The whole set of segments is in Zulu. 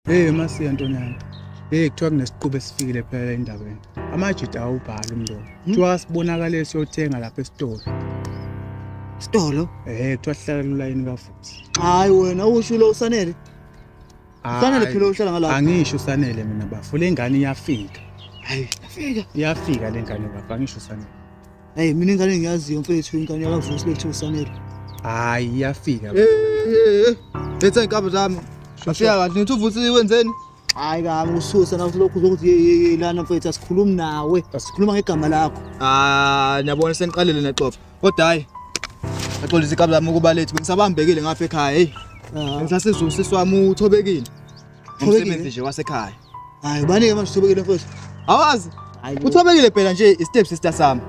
Hey Masiya Ntonyana. Hey kuthiwa kunesiqubu esifikile phela endabeni. Amajita awubhala umlomo. Kuthiwa sibonakale siyothenga lapha esitolo. Sitolo? Kuthiwa sihlala kulayini kaFuthi. Hayi wena usho lo uSanele. Usanele phela uhlala ngalapha. Angisho uSanele mina bafo. Le ngane iyafika. Hayi, iyafika. Iyafika le ngane bafo, angisho uSanele. Hey mina ingane ngiyaziyo mfethu ingane yakaVusi lekuthiwa uSanele. Hayi iyafika. Eh. Letha inkabi zami. Afika kahle nithi uVusi wenzeni? Hayi kami ususa nawe lokhu uzokuthi ye ye lana mfethu asikhulumi nawe. Sikhuluma ngegama lakho. Ah niyabona seniqalile nexoxo. Kodwa hayi. Axolisa inkabi zami ukuba lethu bengisabambekile ngapha ekhaya hey. Ngisasizwa usisi wami uthobekile. Umsebenzi nje wasekhaya. Hayi ubani ke manje uthobekile mfethu? Awazi. Uthobekile phela nje i-step sister sami.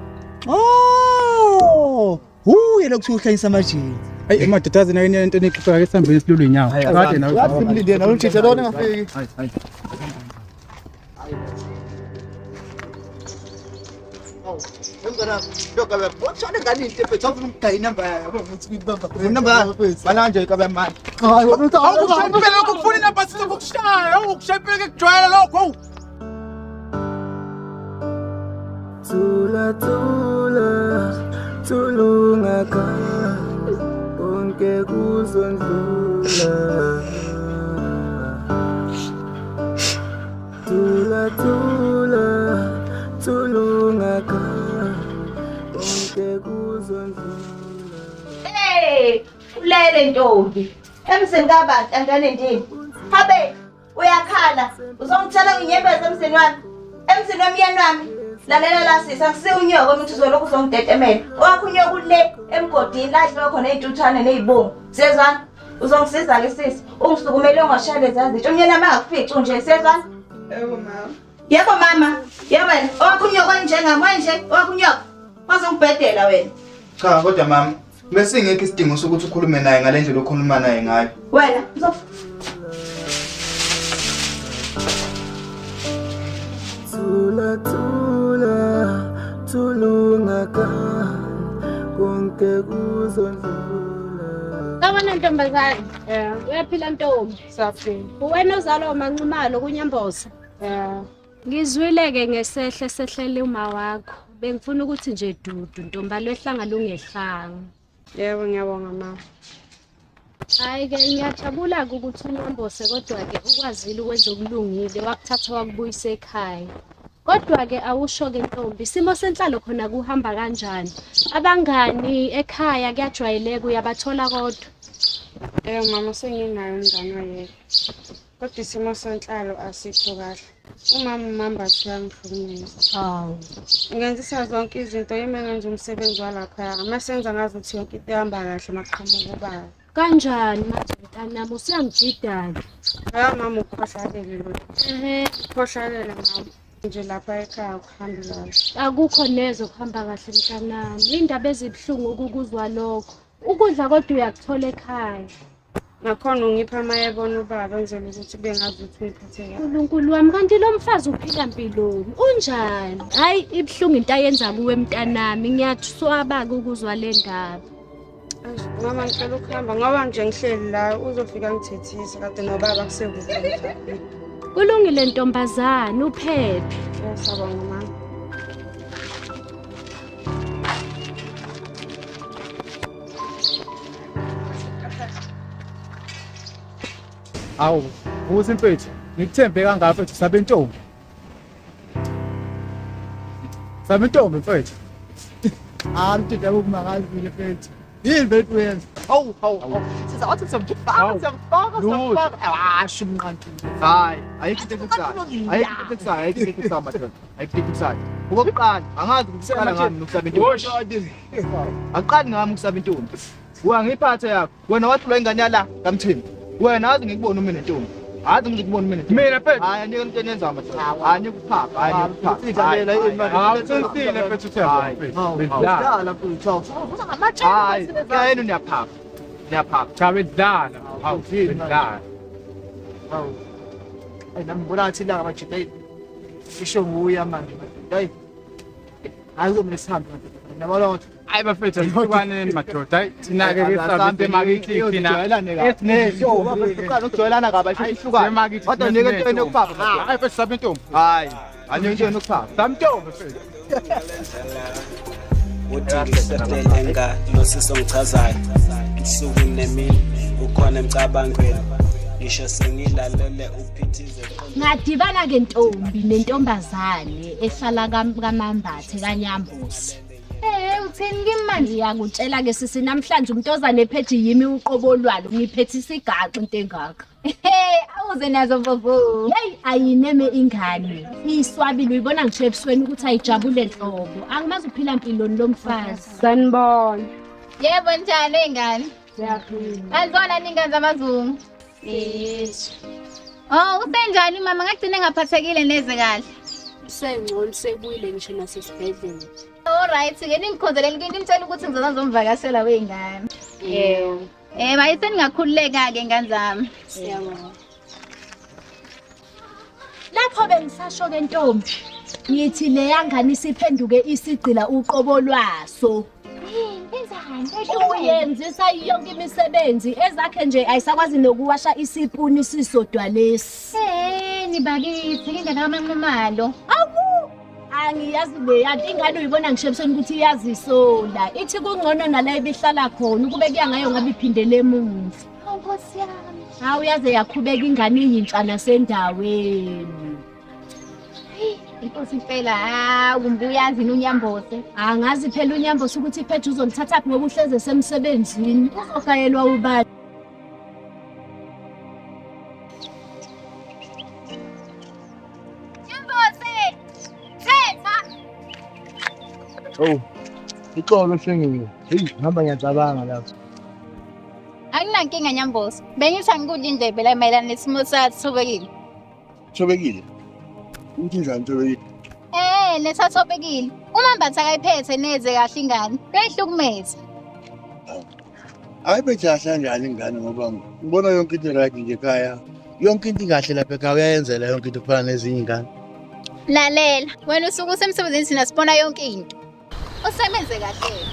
Oh! Huye lokuthiwa uhlanyisa amajini. Hey madoda azi nayo into enixoxa ke sihambeni silule inyawo. Kade nawe. Wathi simlinde nawe umthetho lona ngafiki. Hayi hayi. Thula thula thulungaka konke kuzondlula Thula thula thulungaka konke kuzondlula Hey, ulele ntombi. Emzini kabantu antwane ndini. Habe, uyakhala. Uzongithela nginyembezi emzini wami. Emzini womyeni wami. Lalela la sisi, akusiyo unyoko ukuthi uzolokhu uzongitetemela. Owakho unyoko ule emgodini la dliwa khona iy'ntuthwane ney'bungu. Siyezwana? Uzongisiza-ke sisi. Ungisukumele ungashaya leza zinto. Umyeni wami angakufici nje, siyezwana? Yebo mama. Yebo mama. Yebo wena. Owakho unyoko njengami wanje, owakho unyoko. Wazongibhedela wena. Cha kodwa mama, besingekho isidingo sokuthi ukhulume naye ngale ndlela okhuluma naye ngayo. Wena, uzof Thula thula thulungaka konke kuzondlula Sawubona ntombazane. Uyaphila ntombi. Saphila. Uwena ozalwa uMaNxumalo kuNyamboza. Ngizwile-ke ngesehle sehlele uma wakho. Bengifuna ukuthi nje dudu ntombi alwehlanga lungehlanga. Yebo ngiyabonga mama. Hhayi-ke ngiyajabula-ke ukuthi uNyambose kodwa-ke ukwazile ukwenza okulungile wakuthatha wakubuyisa ekhaya. Kodwa-ke awusho-ke ntombi, isimo senhlalo khona kuhamba kanjani? Abangani ekhaya kuyajwayeleka uyabathola kodwa? Yebo mama senginayo umngane oyedwa. Kodwa isimo senhlalo asikho kahle. Umama uMambatha uyangihlukumeza. Hawu. Ngenzisa zonke izinto yimi engenza umsebenzi walaphaya. Uma senza ngazuthi yonke into ihamba kahle maqhamuka ubaba. Kanjani manje mntanami usuyangijida-ke? Hayi mama ukhohlakele lo. Ehhe, Ukhohlakele mama. Nje lapha ekhaya akuhambi kahle. akukho neze ukuhamba kahle mntanami. Indaba ezibuhlungu ukukuzwa lokho. Ukudla kodwa uyakuthola ekhaya. Nakhona ungipha uma ebona ubaba enzela ukuthi bengazi ukuthi ungiphethe kahle. Nkulunkulu wami kanti lo mfazi uphila mpiloni unjani? Hhayi ibuhlungu into ayenza kuwe mntanami ngiyaswaba-ke ukuzwa le ndaba. Eish, Mama ngicela ukuhamba ngoba nje ngihleli la uzofika ngithethise kade nobaba kusekude. Kulungile ntombazane uphephe. Ngiyasabonga mama. Awu, ukuthi mfethu, ngikuthembe kangaka mfethu sabe intombi. Sabe intombi mfethu. Ah mthetho akukumangazile mfethu. Yini mfethu uyenza? Hawu hawu hawu. Siza wathi siyamfaka siyamfaka siyamfaka. Ah shumqantile. Hayi, ayikho into efiksayo. Ayikho into efiksayo, ayikho into efiksayo madoda. Ayikho into efiksayo. Okokuqala, angazi ukuthi kuqala ngami nokusaba intombi. Akuqali ngami ukusaba intombi. Wangiphatha yakho. Wena wathula ingane yala kaMthembu. Wena azi ngikubona uma nentombi. Azi ngikubona uma nentombi. Mina mfethu. Hayi anike into enyenza madoda. Hayi anike ukuphapha, hayi anike ukuphapha. Idlalela yini manje? Hawu, uqinisile mfethu uThemba Hayi. mfethu. Hawu, Bedlala. dlala mfethu. Hawu, uza ngamatshe. Hayi, yena uyaphapha. Niyaphapha. Cha bedlala. Hawu, bedlala. Hawu. Ayi nami ngibona ngathi ilanga majita ayi. Isho nguya manje. Hayi. Hayi kuzomele sihambe madoda. Nabona ukuthi Hayi bafethu asihlukaneni madoda. Hayi thina ke ke sabe emakithi thina. Esineqala ukujwayelana kabi ayisho ihlukane. Kodwa nike into enokuphapha. Hayi mfethu sabe intombi. Hayi, anike into enokuphapha. Samntombi mfethu. Uthi ngisistelenga lo ngichazayo usuku nemini ukhona emcabangweni ngisho sengilalele uphithize. Ngadibana ke ntombi nentombazane ehlala kaMambathe kaNyambosi. Uthini kimi manje? Ngiyakutshela ke sisi namhlanje umntozane ephethe yimi uqobo lwalo ngiphethisa igaxa into engaka. Awuze nazo mvovo. Hey, ayineme ingane. Iswabile uyibona ngisho ebusweni ukuthi ayijabule nhlobo. Angimazi uphila mpiloni lomfazi. Sanibona. Yebo njani ingane? Siyaphila. Azona ningane zamazungu. Yizwe. Oh, usenjani mama? Ngagcina ngaphathekile neze kahle. Usengcono sebuyile ngisho nasesibhedlela. All right, ke ningikhonzeleni ke nimtshela ukuthi ngizozomvakashela wengane. Yebo. Bayi seningakhululeka ke ngane zami. Siyabonga. Lapho bengisasho ke ntombi, ngithi leya ngane isiphenduke isigcila uqobo lwaso. Yenzani? Uyenzisa yonke imisebenzi ezakhe nje ayisakwazi nokuwasha isipuni sisodwa lesi. Nibakithi ingane kaManqumalo. Awu! Angiyazi leya nto ingane uyibona ngisho ebusweni ukuthi iyazisola. Ithi kungcono nala ibihlala khona ukube kuya ngayo ngabe iphindele emuva. Hawu Nkosi yami. Hawu yaze yakhubeka ingane iyintsha nasendaweni. Inkosi impela, hawu mbuyazi uNyambose. Angazi phela uNyambose ukuthi iphethe uzolithathaphi ngoba uhleze semsebenzini. Uzogayelwa ubani? Nyambose! Thetha! Oh, ixolo hlengile. Hey, ngihamba ngiyacabanga lapho. Anginankinga Nyambose. Bengithi angikudla indlebe la mayelana nesimo sathobekile. Thobekile. Uthi njani Thobekile? Nesathobekile. UMambatha akayiphethe neze kahle ingane. Uyayihlukumeza. Ayiphethe kahle kanjani ingane ngoba ngibona yonke into right nje ekhaya. Yonke into ikahle lapha ekhaya uyayenzela yonke into kufana nezinye ingane. Lalela, wena usuke usemsebenzini thina sibona yonke into. Usebenze kahle.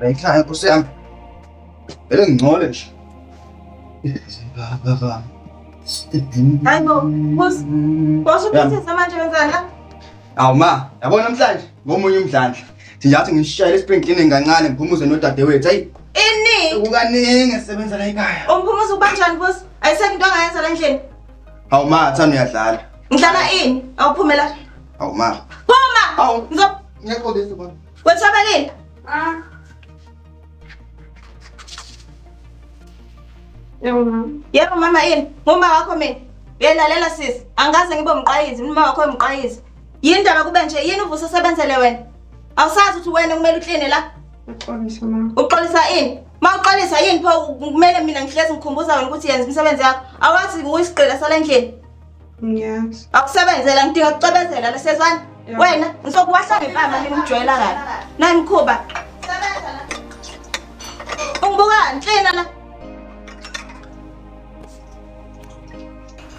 Ekhaya Nkosi yami. Vele ngingcole nje. Baba. Hayi bo, Busi. Boss uphithisa manje wenzani la? Awu ma, yabona namhlanje ngomunye umdlandla. Nje ngishayele spring cleaning kancane ngiphumuze nodadewethu. Hayi. Ini? Kukaningi esisebenza la ekhaya. Umphumuze ubanjani Busi? Ayisekho into angayenza la endlini. Hawu ma, thana uyadlala. Ngidlala ini? Awuphumela. Hawu ma. Phuma! Hawu. Ngizokuxolisa bona. Wethobekile? Ah. Yebo mama. Yebo mama yini? Nguma wakho mina. Uyelalela sisi. Angaze ngibe umqwayizi, uma wakho umqwayizi. Yini indaba kube nje? Yini uvusa usebenzele wena? Awusazi ukuthi wena kumele ukline la? Uxolisa mama. Uxolisa ini? Mawuxolisa yini pho kumele mina ngihlezi ngikhumbuza wena ukuthi yenza imisebenzi yakho. Awazi uyisigqila sala endlini. Ngiyazi. Akusebenzela ngidinga ukucebezela lesezwana. Wena ngizokuwahla ngempama mina ungijwayela kabi. Nayi mkhuba. Sebenza la. Ungibukani klina la.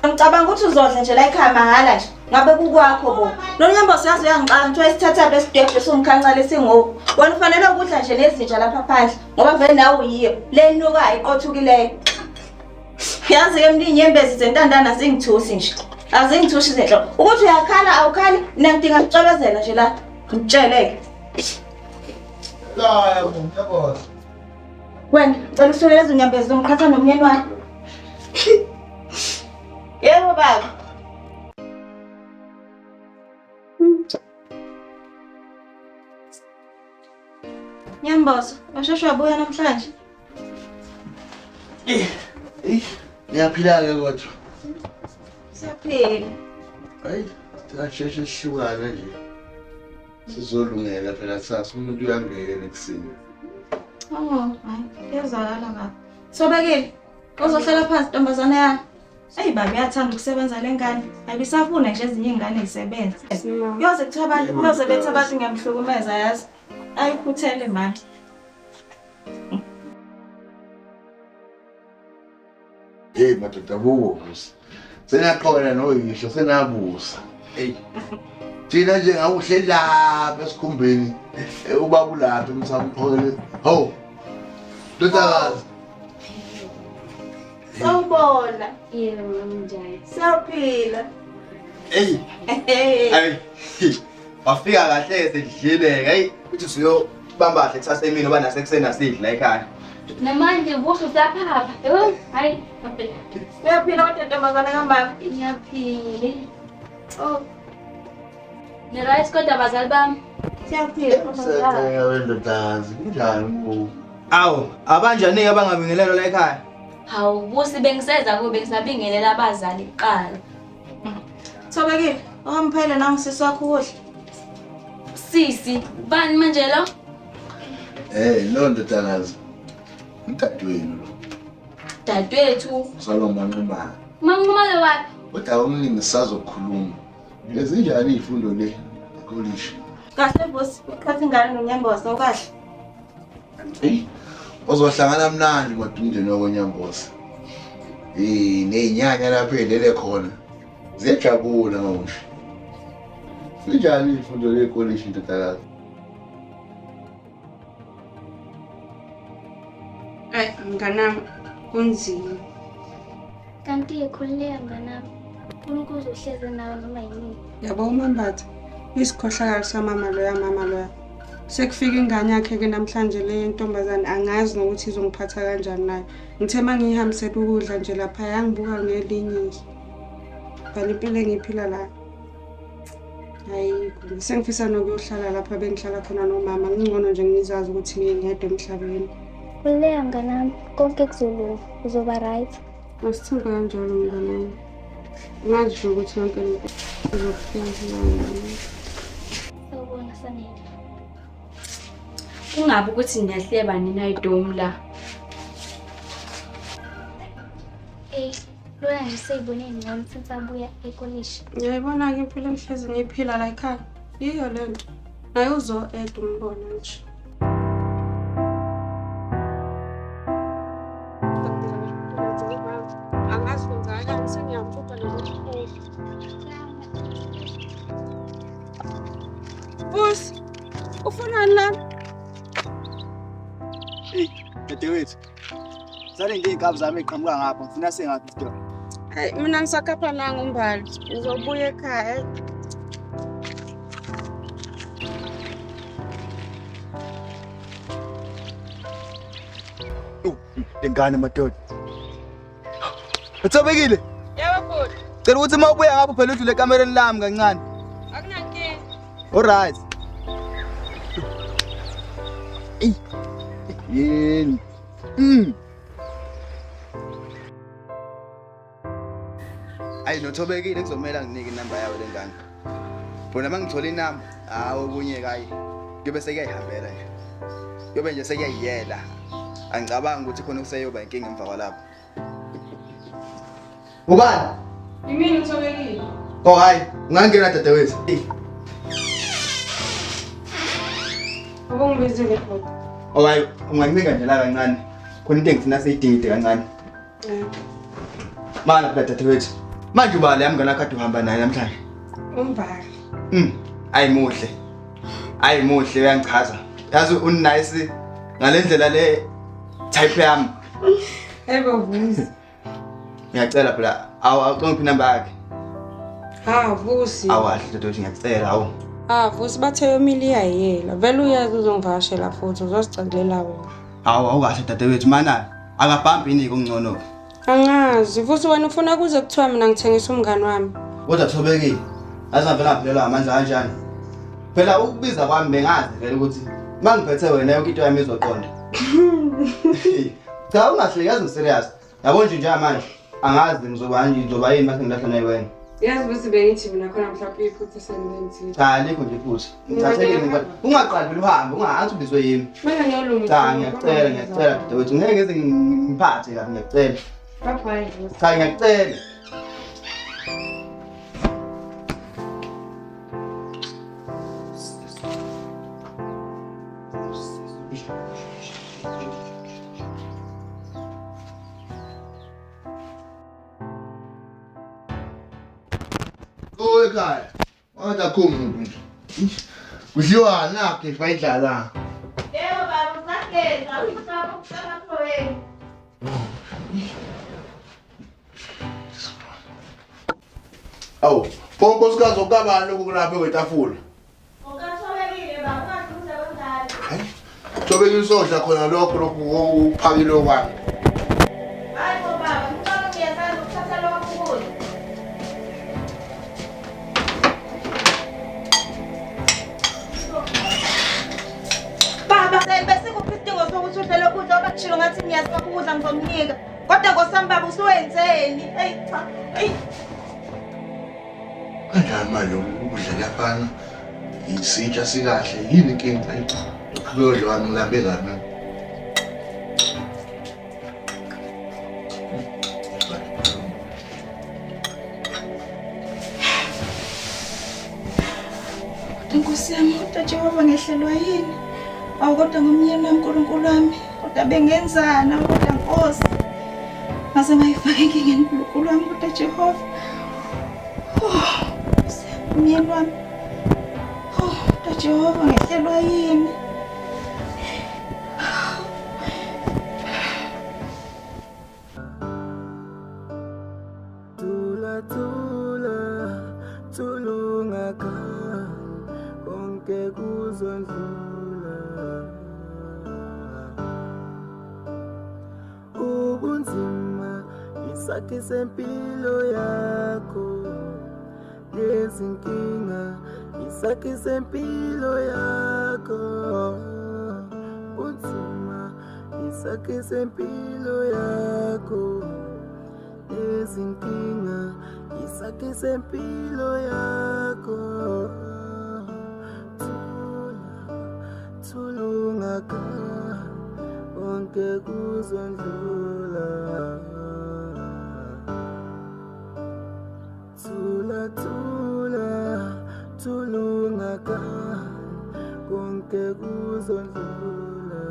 Ngicabanga ukuthi uzodla nje la ekhaya mahhala nje. Ngabe kukwakho bo. Lo Nyambosi yazi uyangixaka ngithiwa isithatha lesidwebhe sungikhanca lesingoku. Wena ufanele ukudla nje nezinja lapha phandle ngoba vele nawe uyiyo. Le nuka iqothukileyo. Yazi ke mina inyembezi zentandana azingithusi nje. Azingithusi zenhlobo. Ukuthi uyakhala awukhali mina ngidinga ukucwebezela nje la. Ngitsheleke. La yabo, yabo. Wena, ngicela usule lezo nyembezi ungiqhatha nomyeni wakho. Yebo baba. Nyambozo, washeshe wabuya namhlanje. Ngiyaphila-ke kodwa. Siyaphila. Hayi, singasheshe sihlukane nje. Sizolungela phela kusasa umuntu uyangena ekuseni. Oh, hayi, kuyezwakala baba. Thobekile, uzohlala phansi ntombazane yami. Eyi baba iyathanda ukusebenza le ngane. Ayibisafuna nje ezinye iy'ngane zisebenze. Kuyoze kuthiwa abantu, kuyoze bethi abantu ngiyamhlukumeza yazi. Ayikhuthele manje. Hey madoda buko musa. Senaqola noyihlo senabusa. Hey. Thina nje ngawuhleli lapha esikhumbeni ubaba ulapha emsamqhokele. Hawu. Ndodakazi. Sawubona. Yebo mama njani? Siyaphila. Hey. Hey. Wafika kahle sedlile, hey. Uthi usuyobamba kahle kusasa emini oba nasekuseni asidla ekhaya. Namanje buso usaphapha. Yho, hayi. Uyaphila kodwa ntombazane kamama? Ngiyaphila. Oh. Ni-right kodwa bazali bami? Siyaphila. Siyacela wendodakazi, kunjani ku? Awu, abanjani-ke abangabingelelwa la ekhaya? Hawu, Busi bengiseza kuwe bengisabingelela abazali kuqala. Thobekile, ohamphele nangu sisi wakho ukudla. Sisi, bani manje lo? Lo ndodakazi. Udadewenu lo. Dadewethu. Uzalwa uManqumalo. Manqumalo wapi? Kodwa okuningi sisazokhuluma. Ezinjani iy'fundo le ekolishi? Kahle Busi, ukhatha ingane noNyamboza ukahle. Eyi, uzohlangana mnandi kodwa umndeni wakwaNyamboza. Ney'nyanya lapho ey'lele khona. Ziyajabula manje. Zinjani iy'fundo le ekolishi ndodakazi? Ayi mnganami, kunzima. Kanti-ke khululeka mnganami. uNkulunkulu uzohlezi nawe noma yinini. Yabo uMambatha, isikhohlakalo samama loya mama loya. Sekufika ingane yakhe-ke namhlanje le yentombazane, angazi nokuthi izongiphatha kanjani nayo. Ngithe uma ngiyihambisela ukudla nje lapha yangibuka ngelinye izwi. Phela impilo engiyiphila la. Ayikho. Sengifisa nokuyohlala lapha bengihlala khona nomama. Ngingcono nje ngizazi ukuthi ngingedwa emhlabeni. Khululeka mnganami, konke kuzolunga, uzoba right. Asithembe kanjalo mnganami. Ngazi nje ukuthi yonke lento izofika. Sawubona Sanele. Kungabi ukuthi niyahleba nina idomu la. Ey, loya nje seyibone ngcono since abuya ekolishi. Ngiyayibona-ke impilo engihlezi ngiyiphila la ekhaya. Yiyo le nto. Naye uzo-eda umbono nje. Angazi kwenzakalani sengiyamphupha nokuthi Busi, ufunani lana? Dadewethu, sale nje iy'nkabi zami ey'qhamuka ngapha, ngifuna sengaphi isitolo. Hayi, mina ngisakhapha nanga umbali. Ngizobuya ekhaya. Lengane madoda. Uthobekile? Yebo bhuti. Cela ukuthi uma ubuya ngapho phela udlule ekamereni lami kancane. Akunankinga. All right. Yini? Ayi nothobekile kuzomela nginike inamba yawo lengane. Bona mangithola inamba, hawo okunye kayi. Kuyobe sekuyayihambela nje. Kuyobe nje sekuyayiyela. Angicabangi ukuthi khona kuseyoba inkinga emva kwalapho. Ubani? Yimini uthobekile. Oh hayi, ungangena dadewethu. Ubungibizile futhi. Oh hayi, ungancika nje la kancane. Khona into engifuna seyidingide kancane. Mana phela dadewethu. Manje ubala yami ngana kade uhamba naye namhlanje. Umbali. Ayi muhle. Ayi muhle uyangichaza. Yazi unice ngalendlela le type yami. Yebo Vusi. Ngiyacela phela awucongiphi inamba yakhe. Ha Vusi. Awahle dadewethu ngiyacela hawu. Ah Vusi bathe yomile iyayela. Vele uyazi uzongivakashela futhi uzosicelela wena. Hawu awukahle dadewethu mana akabhambi inike okungcono. Angazi, futhi wena ufuna kuze kuthiwa mina ngithengisa umngani wami. Kodwa Thobekile, azavela ngaphelelwa amandla kanjani? Phela ukubiza kwami bengazi vele ukuthi mangiphethe wena yonke into yami izoqonda. Cha ungahleki, yazi ngiserious. Yabo nje njengamanje angazi ngizoba ngizoba yini mase ngilahla naye wena. Yazi ukuthi bengithi mina khona mhlawumbe iphutha sengilenzile. Cha alikho nje iphutha. Ngithathekile ngibona. Ungaqali phela uhambe, ungathi ubizwe yimi. Mina ngiyolungisa. Cha ngiyacela, ngiyacela dadewethu. Ngeke ngize ngiphathe kabi ngiyacela. Bye bye. Cha ngiyacela. Ekhaya wathi akho umuntu nje kudliwa nakho ifa indlala. Yebo baba, usageza usaba ukusemakhweni. Awu, pho nkosikazi okabani lokhu kulapha kwetafula? Ukathobekile baba, ungaduze kwengane. Hayi, Thobekile sodla khona lokho lokhu okuphakile kwami. Hayi bo baba, ngicela ngiyathanda ukuthatha lokhu ukudla. Baba, bese kuphi isidingo sokuthi udle lokhu ukudla obakushilo ngathi ngiyazi ukudla ngizomnika. Kodwa nkosami baba usuwenzeni? Eyi cha. Eyi. Kanjani manje ukudla kuyafana? Isitsha sikahle yini inkinga? Kuyodliwa ngilambe kabi. Kodwa Nkosi yami, kodwa Jehova ngehlelwa yini? Awu kodwa ngomyeni wami uNkulunkulu wami, kodwa bengenzana kodwa Nkosi. Ngaze ngayifaka enkingeni uNkulunkulu wami kodwa Jehova. Oh, Nkosi yami, umyeni wami. Oh, kodwa Jehova ngehlelwa yini? Thula thula thulungaka konke kuzondlula. Ubunzima isakhi sempilo yakho, lezinkinga isakhi sempilo yakho. Ubunzima isakhi sempilo yakho, lezinkinga isakhi sempilo yakho. Thula thulungaka konke kuzondlula. Thula thula thulungaka konke kuzondlula.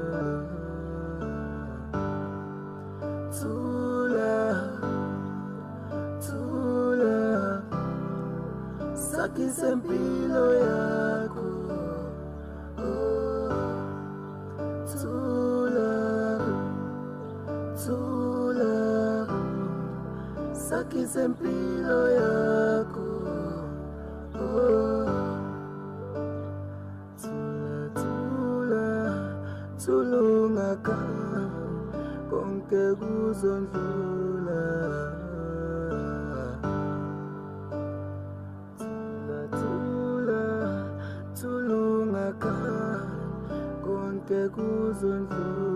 Thula thula sakhi sempilo yakho. Oh, thula thula sakhi sempilo yakho. Oh, thula thula thulungaka konke kuzondlula. Thula thula thulungaka konke kuzondlula.